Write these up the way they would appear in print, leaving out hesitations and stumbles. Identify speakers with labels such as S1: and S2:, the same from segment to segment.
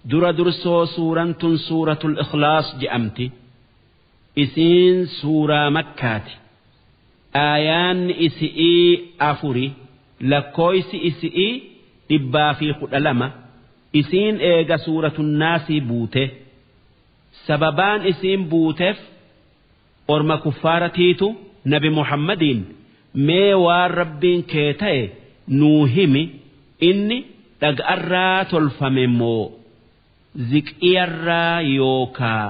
S1: Dura dursoo suuraan tun Suuratul Ikhlaas je'amti. Isiin suuraa Makkaati. Aayaanni isi'ii 4, lakkooysi isi'ii 112. Isiin eega Suuratun Naasii buute. Sababaan isiin buuteef orma kuffaaratiitu Nabi Muhammadiin, mee waan Rabbiin kee ta'e nuu himi, inni dhaga'arraa tolfame moo ziqiyarraa yookaa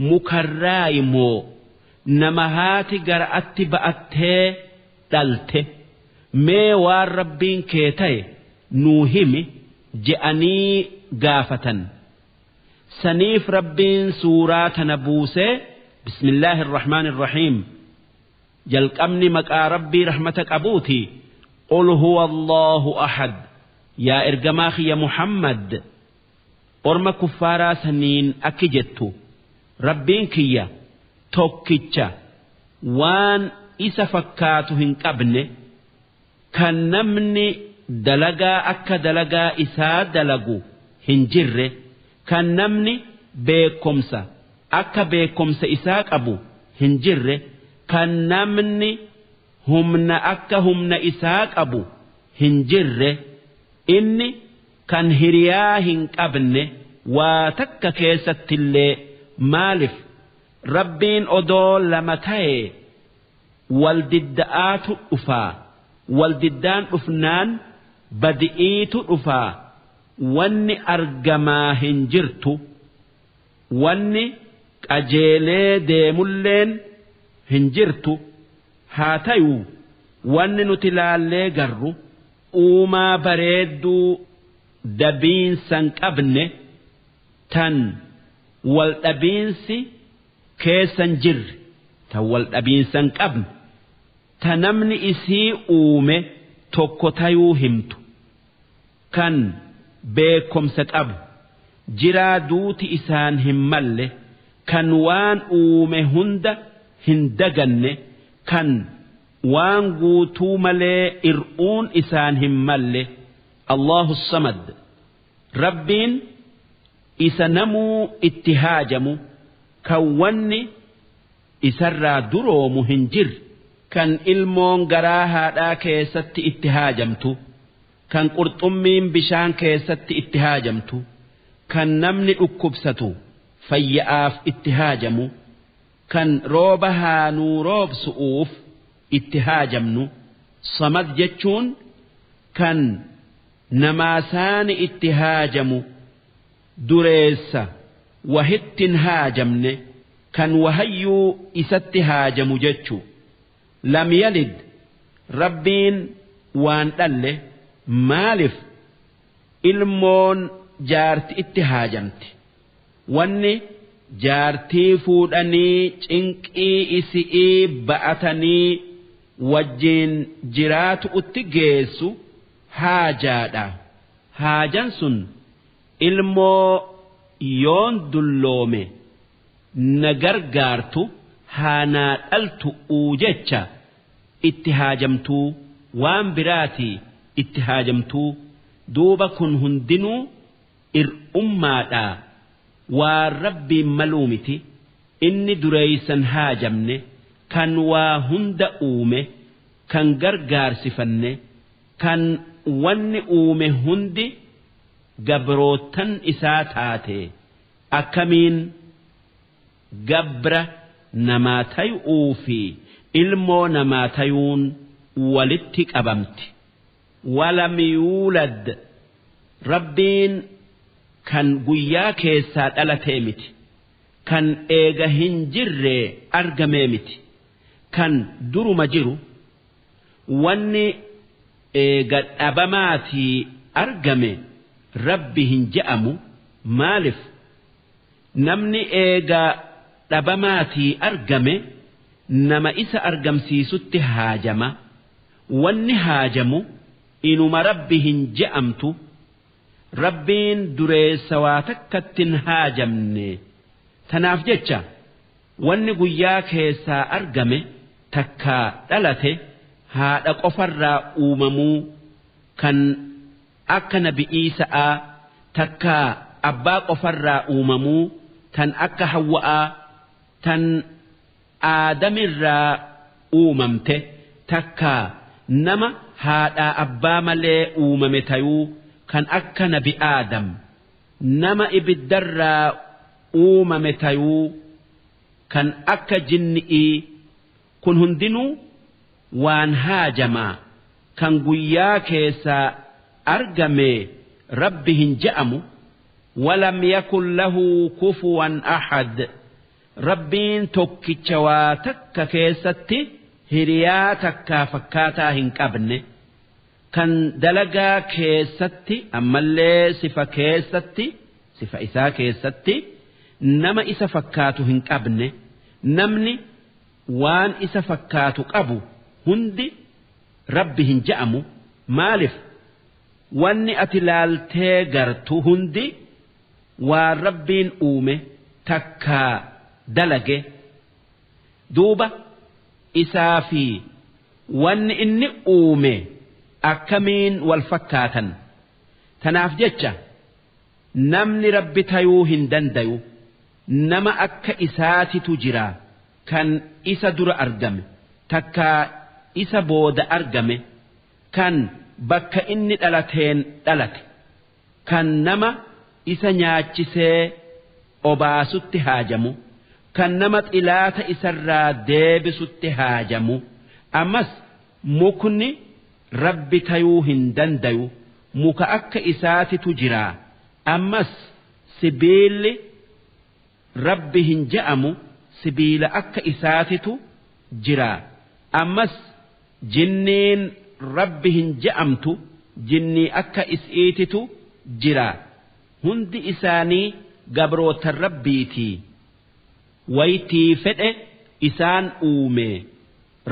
S1: mukarraayi moo nama haati gara'atti ba'attee dhalte, mee waan Rabbiin kee ta'e nuu himi je'anii gaafatan. Saniif Rabbiin suuraa tana buusee. Bismillaahi irrahmaani irrahiim. Jalqabni maqaa Rabbii rahmata qabuuti. Qul huwa Allahu ahad. Yaa ergamaa kiyya Muhammad, orma kuffaaraa saniin akki jettu: Rabbiin kiyya tokkicha waan isa fakkaatu hin qabne, kan namni dalagaa akka dalagaa isaa dalagu hin jirre, kan namni beekkomsa akka beekkomsa isaa qabu hin jirre, kan namni humna akka humna isaa qabu hin jirre, inni kan hiriyaa hin qabne waa takka keessattillee. Maalif Rabbiin odoo lama tayee wal didda'aatu dhufaa, wal diddaan dhufnaan badi'iitu dhufaa, wanni argamaa hin jirtu, wanni qajeelee deemulleen hin jirtu. Haa tayuu wanni nuti laallee garru uumaa bareedduu dabiinsan qabne, tan wal dhabiinsi keessan jirre, tan wal dhabiinsan qabne, ta namni isii uume tokko tayuu himtu, kan beekkomsa qabu, jiraa duuti isaan hin malle, kan waan uume hunda hin daganne, kan waan guutuu malee ir'uun isaan hin malle, Allahu Samad. Rabbiin isa namuu itti haajamu, kan wanni isarraa duroomu hin jirre, kan ilmoon garaa haadhaa keessatti itti haajamtu, kan qurxummiin bishaan keessatti itti haajamtu, kan namni dhukkubsatu fayya'aaf itti haajamu, kan rooba haanuu roobsu'uuf itti haajamnu. Samad jechuun kan namaasaani itti haajamu, dureessa wahittin haajamne, kan wahayyuu isatti haajamu jechu. Lam yalid, Rabbiin waan dhalle. Maalif ilmoon jaarti itti haajamti? Wanni jaartii fuudhanii cinqii isi'ii ba'atanii wajjiin jiraatu'utti geessu haajaadha. Haajan sun ilmoo yoon dulloome na gargaartu haa naa dhaltu'uu jecha itti haajamtuu, waan biraatii itti haajamtuu. Duuba kun hundinuu ir'ummaadhaa, waan Rabbiin maluu miti. Inni dureeysan haajamne, kan waa hunda uume, kan gargaarsifanne, kan wanni uume hundi gabroottan isaa taate, akkamiin gabra namaa tayu'uufii ilmoo namaa tayuun walitti qabamti? Walam yuulad, Rabbiin kan guyyaa keessaa dhalatee miti, kan eega hin jirree argamee miti, kan duruma jiru. Wanni eega dhabamaatii argame Rabbi hin je'amu. Maalif namni eega dhabamaatii argame nama isa argamsiisutti haajama? Wanni haajamu inuma Rabbi hin je'amtu. Rabbiin dureessa waa takkattin haajamne. Tanaaf jecha wanni guyyaa keessaa argame takkaa dhalate haadha qofarraa uumamuu, kan akka nabi Iisa'aa Takkaa abbaa qofarraa uumamuu tan akka Hawwa'aa tan Aadamirraa uumamte, takkaa nama haadhaa abbaa malee uumame tayuu kan akka nabi Aadam, nama ibiddarraa uumame tayuu kan akka jinni'ii, kun hundinuu waan haajamaa kan guyyaa keessaa argamee Rabbi hin je'amu. Walam yakun lahu kufuwan ahad, Rabbiin tokkicha waa takka keessatti hiriyaa takkaa fakkaataa hin qabne, kan dalagaa keessatti ammallee sifa keessatti, sifa isaa keessatti nama isa fakkaatu hin qabne. Namni waan isa fakkaatu qabu hundi Rabbi hin je'amu. Maalif? Wanni ati laaltee gartu hundi waan Rabbiin uume takkaa dalage. Duuba isaa fi wanni inni uume akkamiin wal fakkaatan? Tanaaf jecha namni Rabbi tayuu hin dandayu. Nama akka isaatitu jira kan isa dura argame takkaa isa booda argame, kan bakka inni dhalateen dhalate, kan nama isa nyaachisee obaasutti haajamu, kan nama xilaata isarraa deebisutti haajamu. Ammas mukni Rabbi tayuu hin dandayu, muka akka isaatitu jira. Ammas sibiilli Rabbi hin je'amu, sibiila akka isaatitu jira. Ammas jinniin Rabbi hin je'amtu, jinnii akka is'iititu jira. Hundi isaanii gabrootan Rabbiitii. Waytii fedhe isaan uume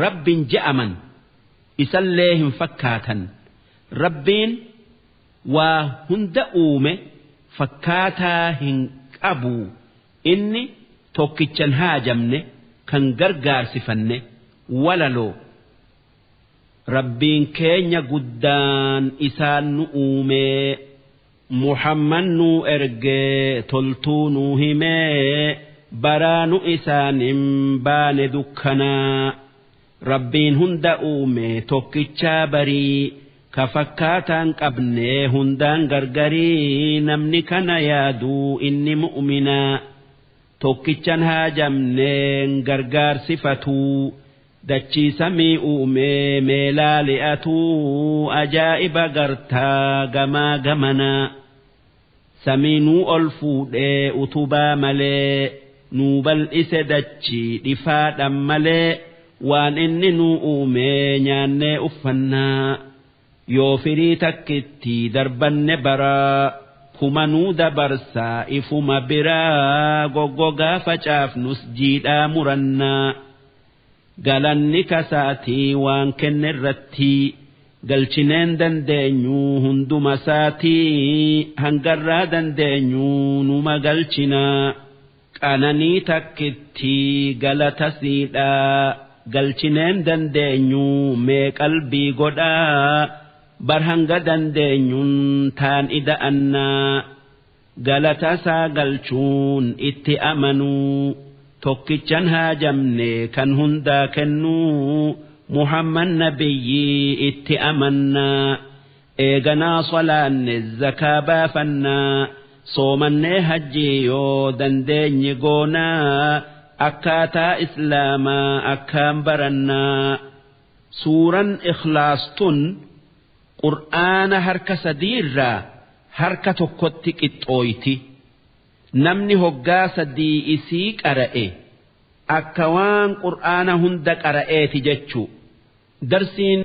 S1: Rabbin je'aman, isallee hin fakkaatan. Rabbiin waa hunda uume fakkaataa hin qabu. Inni tokkichan haajamne kan gargaarsifanne. Walaloo. Rabbiin keenya guddaan isaan nu uumee, Muhammad nuu ergee, toltuu nuu himee, baraa nu isaan hin baane dukkanaa. Rabbiin hunda uume tokkichaa barii, ka fakkaataan qabne hundaan gargarii, namni kana yaaduu inni mu'minaa. Tokkichan haajamneen gargaarsifatuu, dachii samii uumee meelaa li'atuu, ajaa'iba gartaa gamaa gamanaa. Samii nuu ol fuudhee utubaa malee, nuu bal'ise dachii dhifaadhan malee, waan inni nuu uumee nyaannee uffannaa. Yoo firii takkitti darbanne baraa kuma nuu dabarsaa ifuma biraa, goggogaa facaafnus jiidhaa murannaa. Galanni kasaatii waan kenne irratti galchineen dandeenyu hunduma isaatii, hangarraa dandeenyu numa galchinaa. Qananii takkitti galata siidhaa galchineen dandeenyu mee qalbii godhaa, bar hanga dandeenyuun taan ida'annaa. Galata isaa galchuun itti amanuu, tokkichan haajamne kan hundaa kennuu, Muhammad nabiyyii itti amannaa. Eeganaa salaanne, zakaa baafannaa, soomannee, hajjii yoo dandeenye goonaa, akkaataa islaamaa akkaan barannaa. Suuran Ikhlaas tun Qur'aana harka sadiirraa harka tokkotti qixxooyti. Namni hoggaa sadii isii qara'e akka waan Qur'aana hunda qara'eeti jechuu. Darsiin.